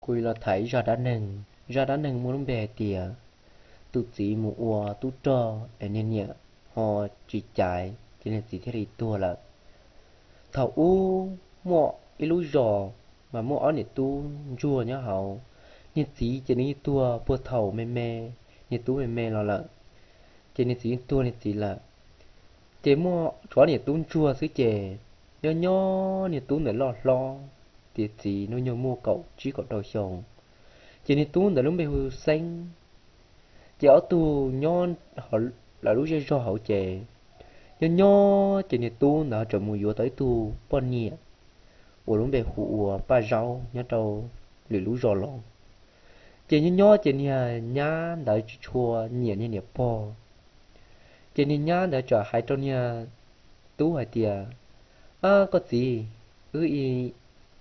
Kuv los tham ib zaj dab neeg. Zaj dab neeg muaj lub npe hais tias tus txiv mus ua tub rog es niag niam ho tsis caiv ces niag txiv thiaj li tuag lawm. Thaum ub muaj ib lub zos mas muaj ob niam tub ntsuag nyob hauv. Niag txiv ces nws yeej tuag puag thaum me me, niag tub me me los lawm, ces niag txiv yeej tuag niag txiv lawm. Ces muaj tshuav ob niam tub ntsuag xwb ces nyob nyob niag tub ntawd loj hlob, tiav txiv hnub nyoog muaj kaum tsib kaum rau xyoo, ces niag tub ntawd lub npe hu Xeeb. Ces ob tug nyob lawv lub zej zog hauv ces nyob nyob ces niag tub ntawd txawm mus yuav tau ib tug poj niam uas lub npe hu ua Paj Zaub nyob rau lwm lub zos los. Ces nyob nyob ces niag nyab ntawd tsis tshua nyiam niag niam pog. Ces niag nyab ntawd txawm hais rau niag tub hais tias, Ab koj txiv, wb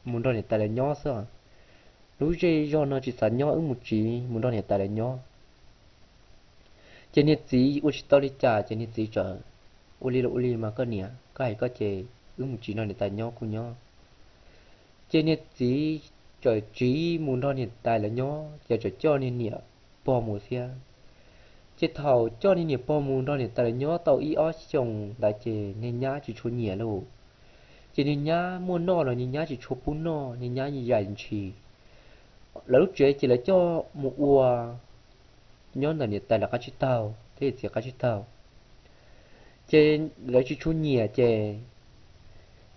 mus nrog niam tais lawv nyob xwb, lub zej zog no tsis xav nyob, wb mus tsiv mus nrog niam tais lawv nyob. Ces niag txiv ua tsis tau li cas ces niag txiv txawm, Ua li los ua li mas koj niam, koj hais koj ces wb mus tsiv nrog niam tais nyob kuj nyob. Ces niag txiv txawm tsiv mus nrog niam tais lawv nyob ces txawm coj niag niam pog mus thiab. Ces thaum coj niag niam pog mus nrog niam tais lawv nyob tau ib ob xyoos ntawd ces niag nyab tsis tshua nyiam lauj. Ces niag nyab muaj noj los niag nyab tsis tshua pub noj, niag nyab zais ntshis. Lawv lub tsev ces lawv coj mus ua nyob ntawm niam tais lawv qab tsib taug thiab txiv qab tsib taug. Ces lawv tsis tshua nyiam ces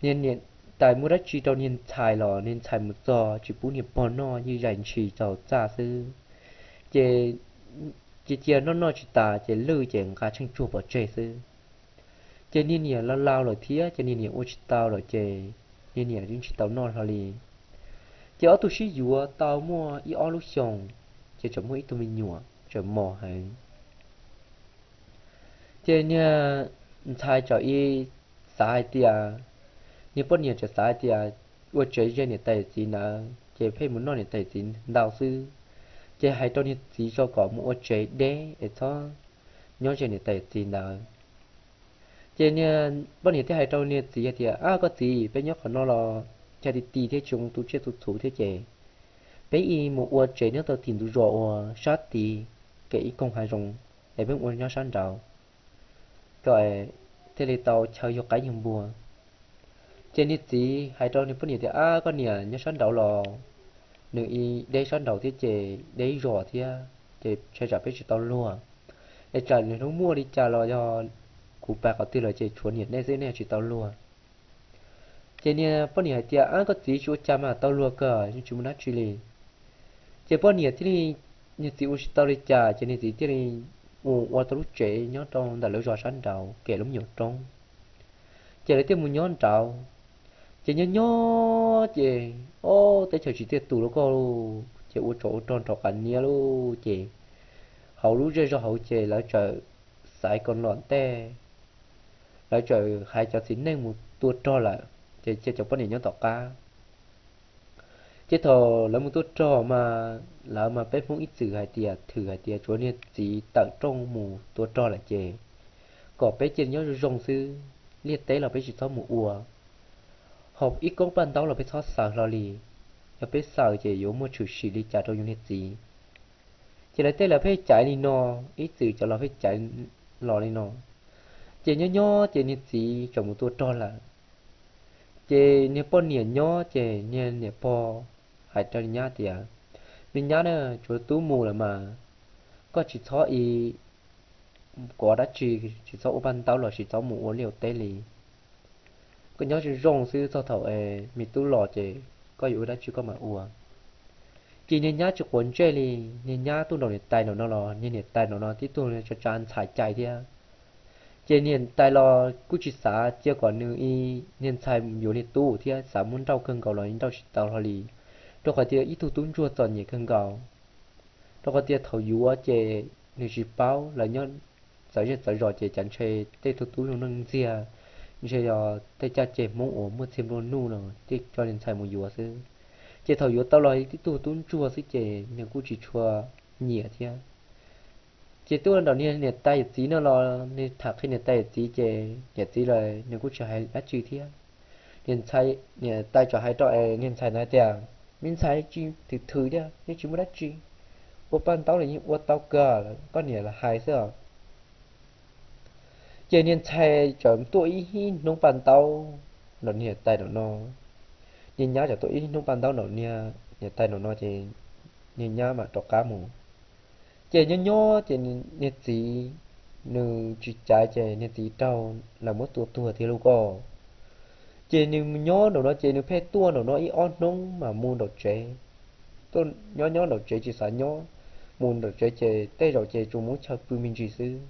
niag niam tais muaj dab tsi rau niag ntxhais los niag ntxhais mus txog tsis pub niag pog noj, yeej zais ntshis txaus txaj xwb. Ces cia cia noj noj tsis tas ces lwj ces nqa tsheej tsuag pov tseg xwb. Ces niag niam laus laus lawm thiab ces niag niam ua tsis tau lawm ces niag niam yeej tsis tau noj hlo li. Ces ob tug sib yuav tau muaj ib ob lub xyoos, ces txawm muaj ib tug me nyuam txawm mos heev. Ces niag ntxhais txawm ib xav hais tias, niag poj niam txawm xav hais tias ua tsev ze niam tais txiv ntawd ces pheej mus noj niam tais txiv ntau xwb. Ces hais rau niag txiv tso kom mus ua tsev deb es txhob nyob ze niam tais txiv ntawd. Ces niag poj niam thiaj hais rau niag txiv hais tias, Ab koj txiv, peb nyob qhov no los cas ti ti thiab tsis zoo tu tsiaj tu txhu thiab ces peb ib mus ua tsev nyob tau tim ntug zos uas sab tid, kem ib koog hav zoov, es peb ua nyob sab nraud kom thiaj li tau chaw yug qaib yug npua. Ces niag txiv hais rau niag poj niam tias, Ab koj niam, nyob sab nraud los nws ib deb sab nraud thiab ces deb zos thiab ces tsam peb tsis tau luag, es tsam nws hnub muaj li cas los yog kuv pais qhov twg lawm ces tshuav niam nej xwb, nej tsis tau luag. Ces niag poj niam hais tias, Ab koj txiv, tsis ua cas mas, tau luag kawg, yeej tsis muaj dab tsi li. Ces poj niam thiaj li, niag txiv ua tsis tau li cas ces niag txiv thiaj li mus ua tau lub tsev nyob rau ntawm lawv zos sab nraud kem lub me nyuam roob. Ces lawv thiaj mus nyob nraud. Ces nyob nyob ces ob teb chaws tsis tiaj tus lawm ko, ces ua tsov ua rog nrov qas niab lawm ces hauv lub zej zog hauv ces lawv txawm xaiv kom los ntej, lawv txawm hais cov txiv neej mus tua rog lawm ces cia cov poj niam nyob tom qab. Ces thaum lawv mus tua rog mas lawv mas peb Hmoob ib txwm hais tias, thwm hais tias tsuav niag txiv tawm rooj mus tua rog lawm ces kom peb cia nyob zoo zoo xwb, liaj teb los peb tsis txhob mus ua, ho ib koob paj ntaub los peb txhob xaws hlo li, yog peb xaws ces yuav muaj tshwm sim li cas rau yus niag txiv. Ces lawv tej laus pheej caiv li no, ib txwm cov laus pheej caiv los li no. Ces nyob nyob ces niag txiv txawm mus tua rog lawm. Ces niag poj niam nyob ces niag niam pog hais rau niag nyab tias, Me nyab na, tsuav tub mus lawm mas koj tsis txhob ib kov dab tsi, tsis txhob ua paj ntaub los tsis txhob mus ua liaj ua teb li. Koj nyob zoo zoo xwb, txog thaum es me tub los ces koj yuav ua dab tsi koj mam ua. Ces niag nyab tsis quav ntsej li, niag nyab tuaj nraum niam tais nraum no los niag niam tais nraum no tib tug tsa tsa ntxhais cai thiab. Ces niam tais los kuj tsis xav cia kom nws ib niag ntxhais yuav niag tub thiab, xav muab nrauj kawg nkaus los nrauj tsis tau hlo li, rau qhov tias ib tug tub ntsuag txom nyem kawg nkaus. Rau qhov tias thaum yuav ces nws tsis paub, lawv nyob txawv zej txawv zos ces cas ntshe tej tug tub zoo neej ntxiag, ntshe yog tej caj ces Hmoob uas muaj txiag nplua nuj no thiaj coj niag ntxhais mus yuav xwb. Ces thaum yuav tau los ib tug tub ntsuag xwb ces nws kuj tsis tshua nyiam thiab. Ces tuaj nraum niag niam tais yawm txiv no los nws tham qhia niam tais yawm txiv ces yawm txiv los nws kuj tsis hais dab tsi thiab. Niam tais txawm hais rau niag ntxhais ntawd tias, me ntxhais tsis thwm thwm thiab, yeej tsis muaj dab tsi, ua paj ntaub los yeej ua tau kawg, koj niam los hais xwb os. Ces niag ntxhais txawm tuaj ib hnub paj ntaub nram niam tais nram no, niag nyab txawm tuaj ib hnub paj ntaub nram niam tais nram no ces niag nyab mam rov qab mus. Ces nyob nyob ces niag txiv, nws tsis caiv ces niag txiv raug lawv muab tua tuag tiag lauj koj. Ces nws nyob nram no ces nws pheej tuaj nram no ib ob hnub mas mus nram tsev. Nyob nyob nram tsev tsis xav nyob, mus nram tsev ces tej zaum ces tsuas mus chaw pw me ntsis xwb.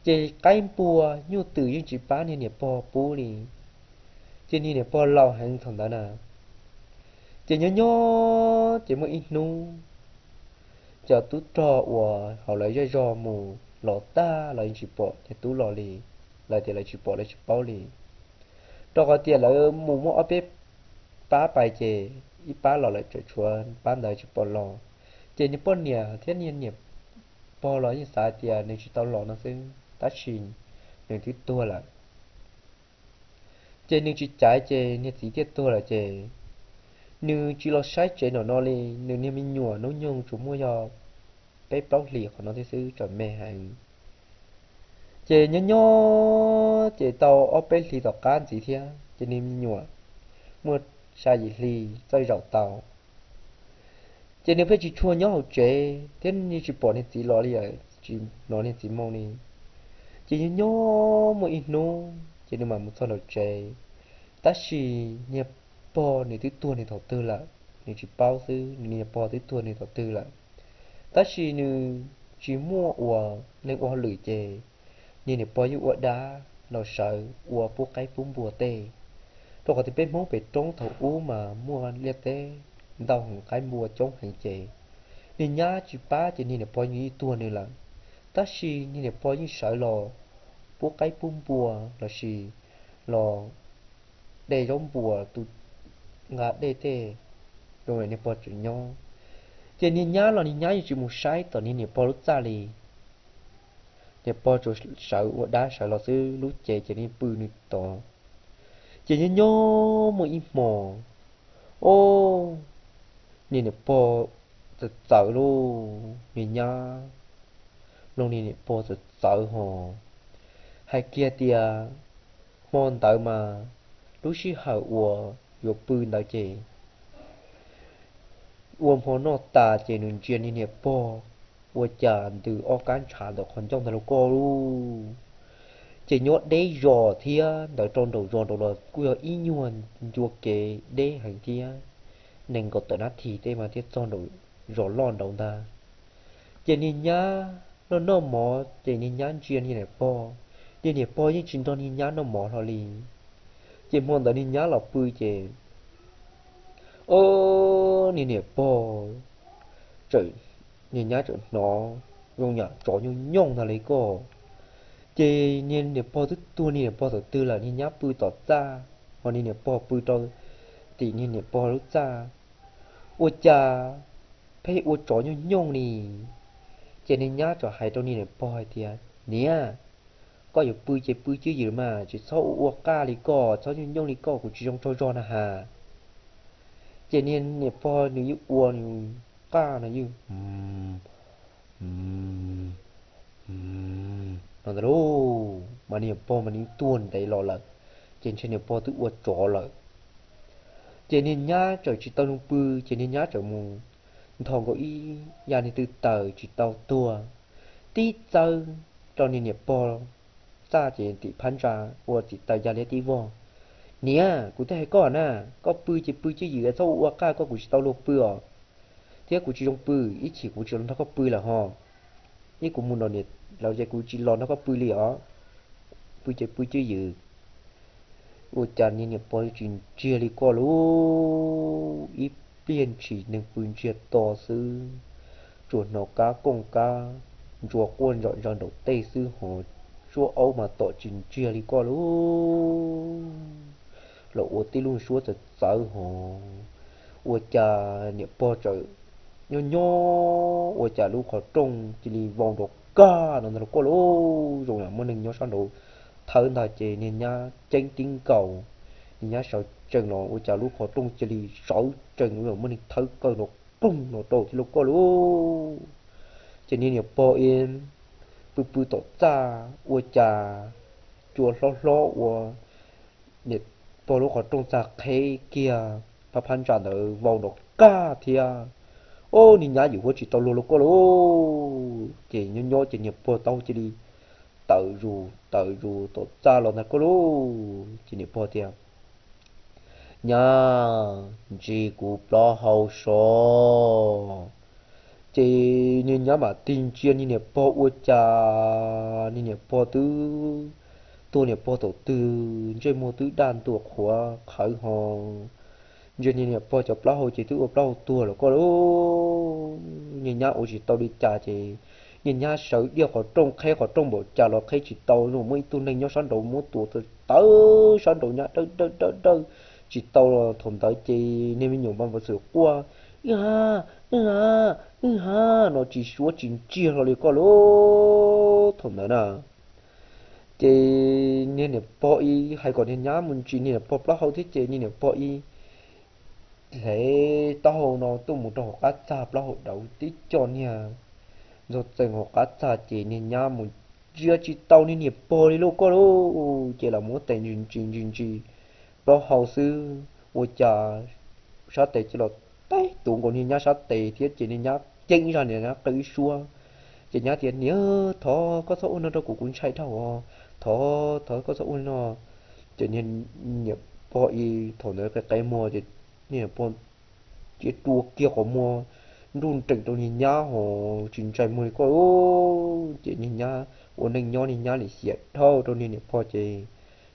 Ces qaib npua nyuj twm yeej tsis pab niag niam pog pub li. Ces niag niam pog laus heev thaum ntawd na. Ces nyob nyob ces muaj ib hnub, cov tub rog uas hauv lawv zej zog mus los tag los yeej tsis pom niag tub los li. Lawv tias lawv tsis pom lawv tsis paub li, rau qhov tias lawv mus muaj ob peb pab pais ces ib pab los lawm tseem tshuav pab ntawd tsis pom los. Ces niag poj niam thiab niag niam pog los yeej xav tias nws tsis tau los no xwb, tab sis nws twb tuag lawm. Ces nws tsis caiv ces niag txiv thiaj tuag lawm ces nws tsis los saib tsev nram no li. Nws niag me nyuam hnub nyoog tsuas muaj yog peb plaub hlis qhov no thiab xwb, tseem me heev. Ces nyob nyob ces tau ob peb hlis tom qab ntxiv thiab ces niag me nyuam muaj xya yim hli txawj zaum tau. Ces nws pheej tsis tshua nyob hauv tsev thiab nws tsis pom niag txiv los li, tsis hnov niag txiv moo li. Ces nyob nyob muaj ib hnub ces nws mam mus txog nram tsev, tab sis niag pog nws twb tuag nws thaum twg lawm, nws tsis paub xwb, nws niag pog twb tuag nws thaum twg lawm. Tab sis nws tsis muaj ua neeg ua hauj lwm ces niag niam pog yeej ua dab los sawv ua pub qaib pub npua tej, rau qhov tias peb Hmoob pem roob thaum ub mas muaj liaj teb ntau heev, qaib npua coob heev ces niag nyab tsis pab ces niag niam pog yeej tuag nws lawm. Tab sis niag niam pog yeej sawv los pub qaib pub npua los sis los de zaub npua tu nqa dej tej rau niag pog tseem nyob. Ces niag nyab los niag nyab yeej tsis mus saib tom niag niam pog lub txaj li. Niam pog tsuas sawv ua dab sawv los xwb, lub cev ces nws pw nws tod. Ces nyob nyob muaj ib hmos, o, niag niam pog txawm txawv lauj, niag nyab los niag niam pog txawm txawv hos. Hais kiag tias hmo ntawd mas lub sij hawm uas yuav pw ntawd ces ua hmo noj tas ces nws ntsia niag niam pog ua cas ntws ob kab ntshav ntawm qhov ncauj ntawd lauj koj lauj. Ces nyob deb zos thiab ntawd rau nraum zos nraud los kuj yog ib nyuag ncua kev deb heev thiab, nees nkaum tawm nab thim tej mas thiaj txog nraum zos loj nraud ntag. Ces niag nyab noj noj mov ces niag nyab ntsia niag niam pog, niag niam pog yeej tsis nrog niag nyab noj mov hlo li. Ces hmo ntawd niag nyab los pw ces, o, niag niam pog txawm, niag nyab txawm hnov zoo yam tsov nyooj nyooj ntag li koj. Ces niag niam pog twb tuag niag niam pog thaum twg lawm, niag nyab pw tom txaj, ho niag niam pog pw rau tim niag niam pog lub txaj. Ua cas pheej ua tsov nyooj nyooj li. Ces niag nyab txawm hais rau niag niam pog hais tias, niam, koj yuav pw ces pw cwj ywm mas tsis txhob ua ua qaj li koj, txhob nyooj nyooj li koj, kuv tsis zoo tsaug zog na has. Ces niag niam pog nws yeej ua nws qaj no yeej no ntag lauj, mas niag niam pog mas nws tuag ntev los lawm, ces ntshe niag pog twb ua tsov lawm. Ces niag nyab txawm tsis tau nug pw, ces niag nyab txawm mus nthos nkaus ib yam niag tw taws tsis tau tuag, tib txawb rau niag niam pog txaj ces tim phab ntsa ua txim taws ya liab tib vog. Niam, kuv twb hais koj na, koj pw ces pw cwj ywm, txhob ua ua qaj, koj kuv tsis tau luag pw os, thiab kuv tsis zoo pw, ib chim kuv tsis los nrog koj pw lawm ho. Ib kuv mus nram niam lawv ces kuv tsis los nrog koj pw li os, pw ces pw cwj ywm. Ua cas niag niam pog tsis ntsiag li koj lauj, ib pliag ntshis neeg pw ntsiag to xwb, tsuas hnov kab kooj kab ntsua quaj ntsom ntsos nraum tej xwb hos, suab aub mas tom tsis ntsiag li koj lauj. Los ua tib lub suab txawv txawv hos, ua cas niam pog txawm nyob nyob ua cas lub qhov rooj cia li vau nrov kag no ntag lauj koj lauj, zoo yam muaj neeg nyob sab nraud thawb ntag ces niag nyab ceeb tib nkaus, Niag nyab sawv tsees los ua cas lub qhov rooj cia li sawv tsees, muaj neeg thawb kaw nrov ploog nrov rau thiab lauj koj lauj. Ces niag niam pog ib pw pw tom txaj ua cas cua hlob hlob ua niam pog lub qhov rooj txaj qheb kiag, phab phab ntsa ntawd vau nrov kaj thiab. Ob, niag nyab yim huab tsis tau luag lauj koj lauj. Ces nyob nyob ces niam pog taub hau cia li tawm zus tawm zus tom txaj los ntag koj lauj. Ces niam pog tias, Nyab, ntsia kuv plaub hau sov. Ces niag nyab mam tig ntsia niag niam pog ua cas niag niam pog twb tuag, niam pog thaum twg ntsej muag twb daj ntua qhuav qhawv ho. Ntsia niag niam pog cov plaub hau ces twb ua plaub hau tuag lawm koj lauj. Niag nyab ua tsis tau li cas ces niag nyab sawv diaj qhov rooj qheb qhov rooj npaum cas los qheb tsis tau, muaj ib tug neeg nyob sab nraud muab tua tawv sab nraud nyab dawb dawb dawb dawb tsis tau los thaum ntawd ces niag me nyuam mas ua txwm quaj, Wb ha, wb ha, wb ha, no tsis suav tsis ntsiag hlo li koj lauj thaum ntawd na. Ces niag niam pog ib hais kom niag nyab mus ntsia niag niam pog plaub hau thiab ces niag niam pog ib hle taub hau no tuaj mus rau hauv qab txag, plaub hau dawb tib co niag ntxoog txees hauv qab txag ces niag nyab mus ntsia tsis tau niag niam pog li lauj koj lauj. Ces los muab tes ntsis ntsis ntsis ntsis plaub hau xwb ua cas sab tes cia li los teb tuv nkaus niag nyab sab tes thiab ces niag nyab ceeb zaj niag nyab qw ib suab. Ces nyab tias, Niam, thov koj txhob ua no rau kuv, kuv ntshai dhau os, thov thov koj txhob ua li no. Ces niag niam pog ib thaum ntawd qe qe muag ces niag niam pog cia li rua kiag qhov muag nruj nreem rau niag nyab ho tsis ntshai muag li koj. Ces niag nyab ua neej nyob niag nyab nim xiam dhau rau niag niam pog ces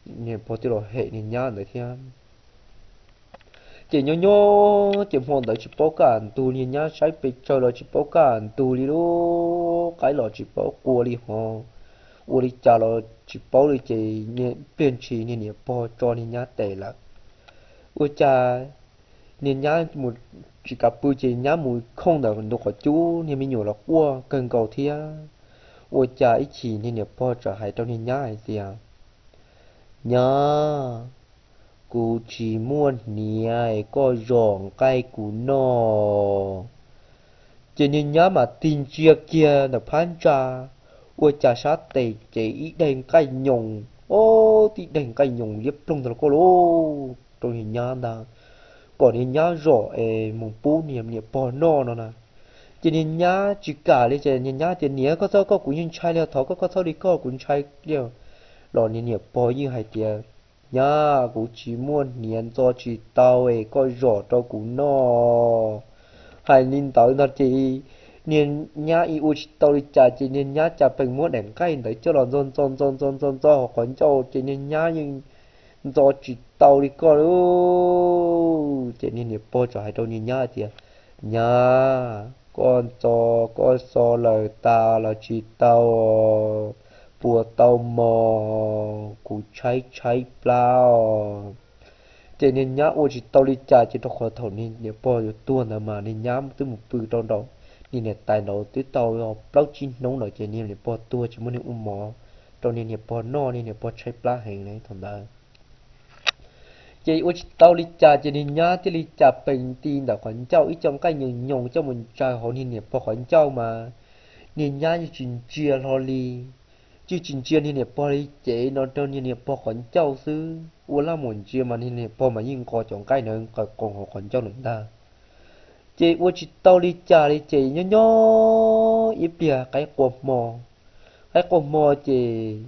niag niam pog thiaj los hem niag nyab ntawd thiab. Ces nyob nyob ces hmo ntawd tsis paub kaj ntug, niag nyab saib pes tsawg los tsis paub kaj ntug li, lub qaib los tsis paub qua li ho, ua li cas los tsis paub li ces pliag ntshis niag niam pog tso niag nyab tes lawm. Ua cas niag nyab mus tsis kam pw ces nyab mus khooj ntawm ntug qhov cub, niag me nyuam los quaj kawg nkaus thiab. Ua cas ib chim niag niam pog txawm hais rau niag nyab hais tias, Nyab, kuv tsis muaj hniav, koj zom nqaij kuv noj. Ces niag nyab mam tig ntsia kiag ntawm phab ntsa, ua cas sab tes ces ib daig nqaij nyoos, ob, tib daig nqaij nyoos liab ploog ntag lauj koj lauj, rau niag nyab ntag, kom niag nyab zom es mus pub niag niam pog noj no na. Ces niag nyab tsis kam li ces niag nyab tias, Niam, koj txhob koj, kuv yeej ntshai li, thov koj, koj txhob li koj, kuv ntshai li. Los niag niam pog yeej hais tias, Nyab, kuv tsis muaj hniav, ntxo tsis tau es koj zom rau kuv noj. Hais li ntawd ntag ces niag nyab ib ua tsis tau li cas ces niag nyab cas pees muab daim nqaij ntawd coj los ntxo ntxo ntxo ntxo ntxo ntxo hauv qhov ncauj ces niag nyab yeej ntxo tsis tau li koj lauj. Ces niag niam pog txawm hais rau niag nyab tias, Nyab, koj ntxo, koj xo lawm tas los tsis tau, puas tau mos, kuv tshaib tshaib plab os. Ces niag nyab ua tsis tau li cas ces rau qhov thaum niag niam pog yuav tuag ntawd mas niag nyab twb mus pw rau nraum niag niam tais nraud twb tau plaub tsib hnub lawm ces niag niam pog tuag tsis muaj neeg ua mov rau niag niam pog noj, niag niam pog tshaib plab heev li thaum ntawd. Ces ua tsis tau li cas ces niag nyab thiaj li cas pees nti ntawm qhov ncauj ib co nqaij nyoos nyoos coj mus ntsaws hauv niag niam pog qhov ncauj mas niag nyab yeej tsis ntsia hlo li, yeej tsis ntsia niag niam pog li ces no rau niag niam pog qhov ncauj xwb. Ua laj mus ntsia mas niag niam pog mas yeej nqos cov nqaij ntawd nqaws qoos hauv qhov ncauj lawm ntag. Ces ua tsis tau li cas li ces nyob nyob ib pliag qaib qua hmo, qaib qua hmo ces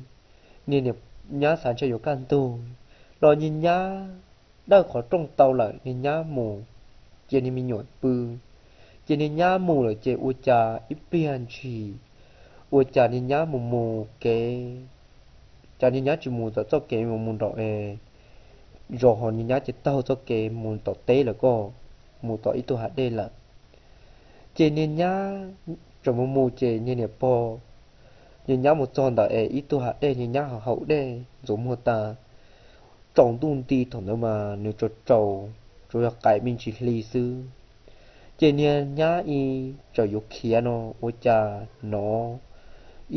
niag niam nyab xav ntshe yuav kaj ntug los niag nyab dawj qhov rooj tau lawm, niag nyab mus cia niag me nyuam pw. Ces niag nyab mus lawm ces ua cas ib pliag ntshis ua cas niag nyab mus mus kev, cas niag nyab tsis mus tom txoj kev mus mus nraum es zos ho niag nyab ces taug txoj kev mus tom teb lawm koj, mus tom ib tug hav dej lawm. Ces niag nyab tseem mus mus ces niag niam pog, niag nyab mus txog ntawm es ib tug hav dej, niag nyab ho haus dej ntxuav muag tas, tsaus ntuj nti thaum ntawd mas nws tsaus tsaus, tsuas yog qaim me ntsis hli xwb. Ces niag nyab ib txawm yuav khiav no ua cas hnov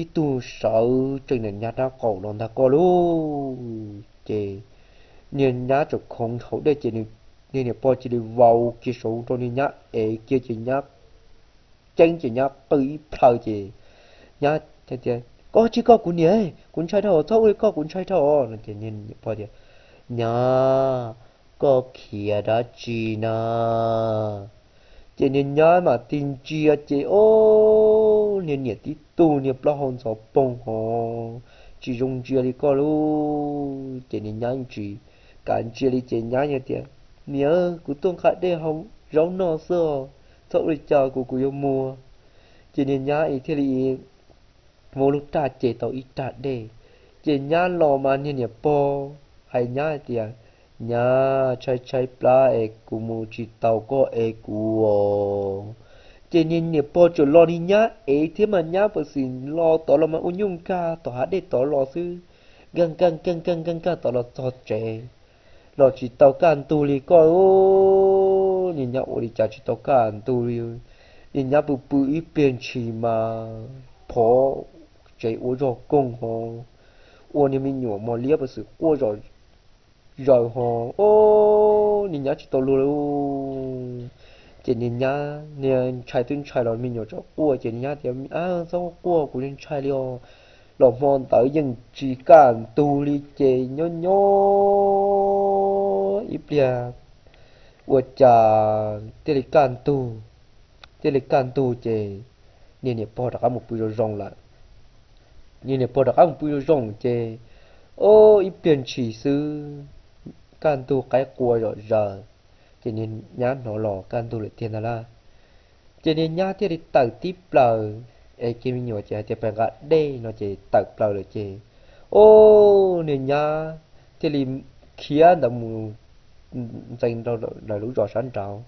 ib tug sawv tsees ntawm nyab rab qaum los ntag koj lauj. Ces niag nyab tseem khoov hauv dej ces niag niam pog cia li vau kiag saud rau niag nyab ev kiag ces nyab ceeb ces nyab qw ib plhaw ces nyab tias, Koj tsis koj kuv niam, kuv ntshai dhau, txhob ua li koj, kuv ntshai dhau no ces niag niam pog tias, Nyab, koj khiav dab tsi na? Ces niag nyab mam tig ntsia ces ob niag niam tib tug niag plaub hau ntxhov poog hos tsis zoo ntsia li koj lauj. Ces niag nyab yeej tsis kav ntsia li ces nyab tias, Niam, kuv tuaj nqa dej hau zaub noj xwb os, txhob ua li cas, kuv kuv yuav mus. Ces niag nyab thiaj li muab lub raj ces tau ib raj dej. Ces nyab los mas niag niam pog hais nyab hais tias, Nyab, tshaib tshaib plab es kuv mus tsis tau, koj ev kuv os. Ces niag niam pog txawm los niag nyab ev thiab mas nyab pab xwm los tod los mas ua nyuj nkag tom hav dej tod los xwb, nkag nkag nkag nkag nkag nkag tod los txog tsev los tsis tau kaj ntug li koj. Niag nyab ua li cas tsis tau kaj ntug li, niag nyab pw pw ib pliag ntshis mas phov tsev ua zog koog hos ua niag me nyuam mos liab pab xwm quaj zom zaws hos ob niag nyab tsis tau luag li. Ces niag nyab niag ntshai twb ntshai los me nyuam tseem quaj ces niag nyab tias, Txhob quaj, kuv ntshai li os. Los hmo ntawd yeej tsis kaj ntug li ces nyob nyob ib pliag ua cas thiaj li kaj ntug, thiaj li kaj ntug ces niag niam pog rov qab mus pw zoo zoo lawm. Niag niam pog rov qab mus pw zoo zoo ces ob ib pliag ntshis xwb kaj ntug qaib qua zom zaws, ces niag nyab hnov los kaj ntug lawm tiag ntag lauj. Ces niag nyab thiaj li tawm tib plaws, es kiag me nyuam ces hais tias pab nqa dej no ces tawm plaws lawm ces, ob niag nyab thiaj li khiav ntawd mus ntxeev rau lawv lub zos sab nraud.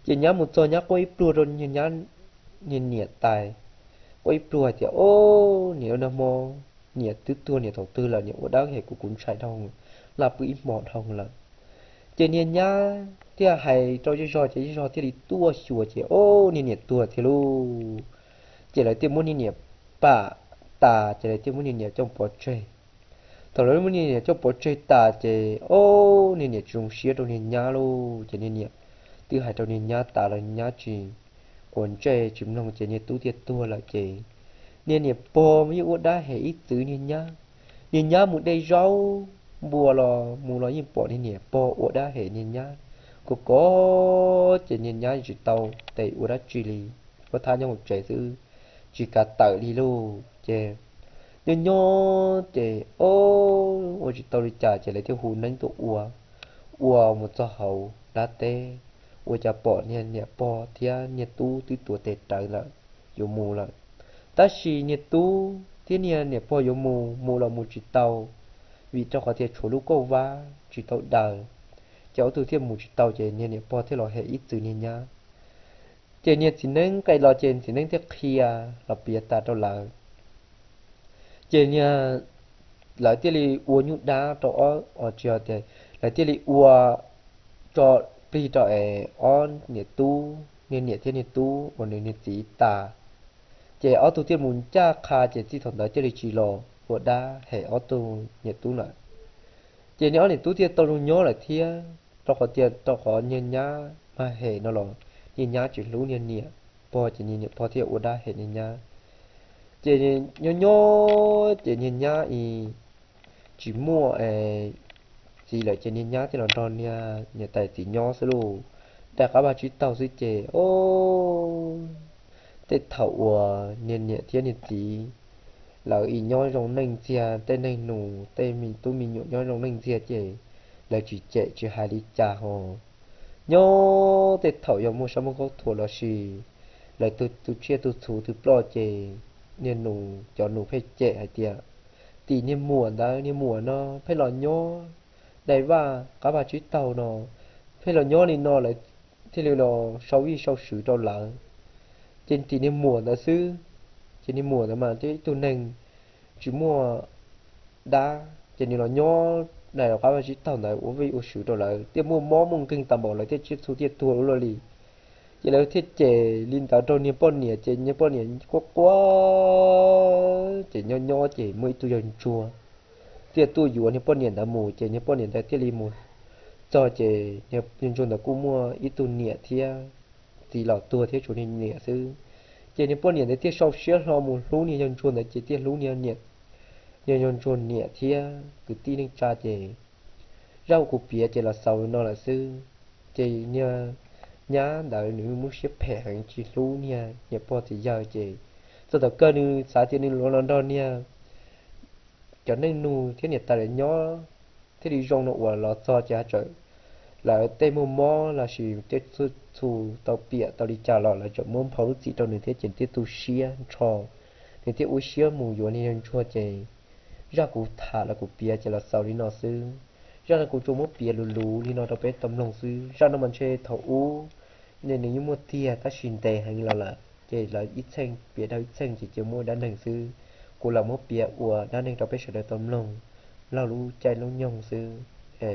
Ces nyab mus txog nyab quaj ib pluag rau niag nyab niag niam tais, quaj ib pluag hais tias, Ob niam, nag hmo niam twb tuag niam thaum twg lawm, niam ua dab hem kuv, kuv ntshai dhau, laj pw ib hmo dhau lawm. Ces niag nyab thiaj hais rau zej zog ces zej zog thiaj li tuaj xyuas ces ob niag niam tuag thiab lauj. Ces lawv thiaj muab niag niam pam tas ces lawv thiaj muab niag niam coj pov tseg. Thaum lawv muab niag niam coj pov tseg tas ces ob niag niam tsis zoo siab rau niag nyab lauj. Ces niag niam twb hais rau niag nyab tas los nyab tsis quav ntsej tsis mloog ces niag tub thiaj tuag lawm ces niag niam pog yeej ua dab hem ib txwm niag nyab. Niag nyab mus de zaub npua los mus los yeej pom niag niam pog ua dab hem niag nyab kom kov ces niag nyab tsis tau tes ua dab tsi li, ua thab nyob hauv tsev xwb, tsis kav tawm li lauj. Ces nyob nyob ces ob ua tsis tau li cas ces lawv thiaj hu neeb tuaj ua, ua mus txog hauv dab teb, ua cas pom niag niam pog thiab niag tub twb tuav tes rawv lawm yuav mus lawm. Tab sis niag tub thiab niag niam pog yuav mus mus los mus tsis tau, vim rau qhov tias tshuav lub kauj vab tsis tau daws, ces ob tug thiaj mus tsis tau ces niag niam pog thiaj los hem ib txwm niag nyab. Ces niag txiv neeb nqes los ces txiv neeb thiaj qhia los piav tas rau lawv. Ces niag lawv thiaj li ua nyuj dab rau ob, tsis tias lawv thiaj li ua tso plig rau es ob niam tub, niag niam thiab niag tub uas nws niag txiv tas. Ces ob tug thiaj mus ncaj qha ces txij thaum ntawd thiaj li tsis los ua dab hem ob tug niam tub lawm. Ces niag ob niam tub thiaj tau zoo nyob lawm thiab, rau qhov tias rau qhov niag nyab mag hem no los niag nyab tsis hlub niag niam pog ces niag niam pog thiaj ua dab hem niag nyab. Ces nyob nyob ces niag nyab tsis muaj txiv lawm ces niag nyab thiaj los nrog niag niam tais txiv nyob xwb lauj, dai qab vaj tsib taug xwb ces o, tej thaum uas niag niam thiab niag txiv lawv nyob zoo neej ntxiag, tej neeg nus tej me tub me nyuam nyob zoo neej ntxiag ces lawv tsis cem tsis hais li cas ho. Nyob tej thaum yog muaj sab muaj khaub thuas los sis lawv tu tsiaj tu txhu twg ploj ces niag nus cov nus pheej cem hais tias, Tim niag muam ntawd, niag muam no pheej los nyob dai vaj qab vaj tsib taug no, pheej los nyob li no lawv thiaj li los sau vij sau sw rau lawv. Ces tim niag muam ntawd xwb, ces niag muam ntawd mas ib tug neeg tsis muaj dab ces nws los nyob dai qab vaj tsib taug ntawd ua vij ua sw rau lawv thiaj muaj mob muaj nkeeg tas npaum lawv thiaj tsiaj txhu thiaj tuag ua luaj li. Ces lawv thiaj cem li ntawd rau niag poj niam ces niag poj niam quaj quaj, ces nyob nyob ces muaj ib tug yawg ntsuag thiaj tuaj yuav niag poj niam ntawd mus ces niag poj niam ntawd thiaj li mus txog ces yawg ntsuag ntawd kuj muaj ib tug niam thiab, txiv los tuag thiab tshuav niag niam xwb. Ces niag poj niam ntawd thiaj sau siab hlo mus hlub niag yawg ntsuag ntawd ces thiaj hlub niag niam, yawg ntsuag niam thiab kwv tij neej tsa ces zaj uas kuv piav ces los xaus li no lawm xwb. Ces niag nyab ntawd nws muaj siab phem heev tsis hlub niag niam pog txiv yawg ces txog thaum kawg nws xav tias nws yuav los nrog niag cov neej nug thiab niam tais lawv nyob thiaj li zoo no uas los txog ces txawm lawv tej muaj mob los sis tej txhua txhu tau piam tau li cas los lawv txawm muab nphau lub txim rau nws thiab ces nws thiaj tu siab nrho, nws thiaj ua siab mus yuav niag yawg ntsuag ces zaj kuv tham los kuv piav ces los xaus li no xwb. Zaj no kuv tsuas muab piav luv luv li no rau peb tau mloog xwb. Zaj no mas ntshe thaum ub nws yeej muaj tiag tab sis ntev heev los lawm ces lawv ib txheej piav dhau ib txheej ces cia muab ua dab neeg xwb. Kuv los muab piav ua dab neeg rau peb sawv daws tau mloog laug lub caij lub nyoog xwb.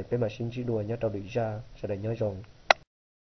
Peb mam sib ntsib dua nyob rau lwm zaj, sawv daws nyob zoo.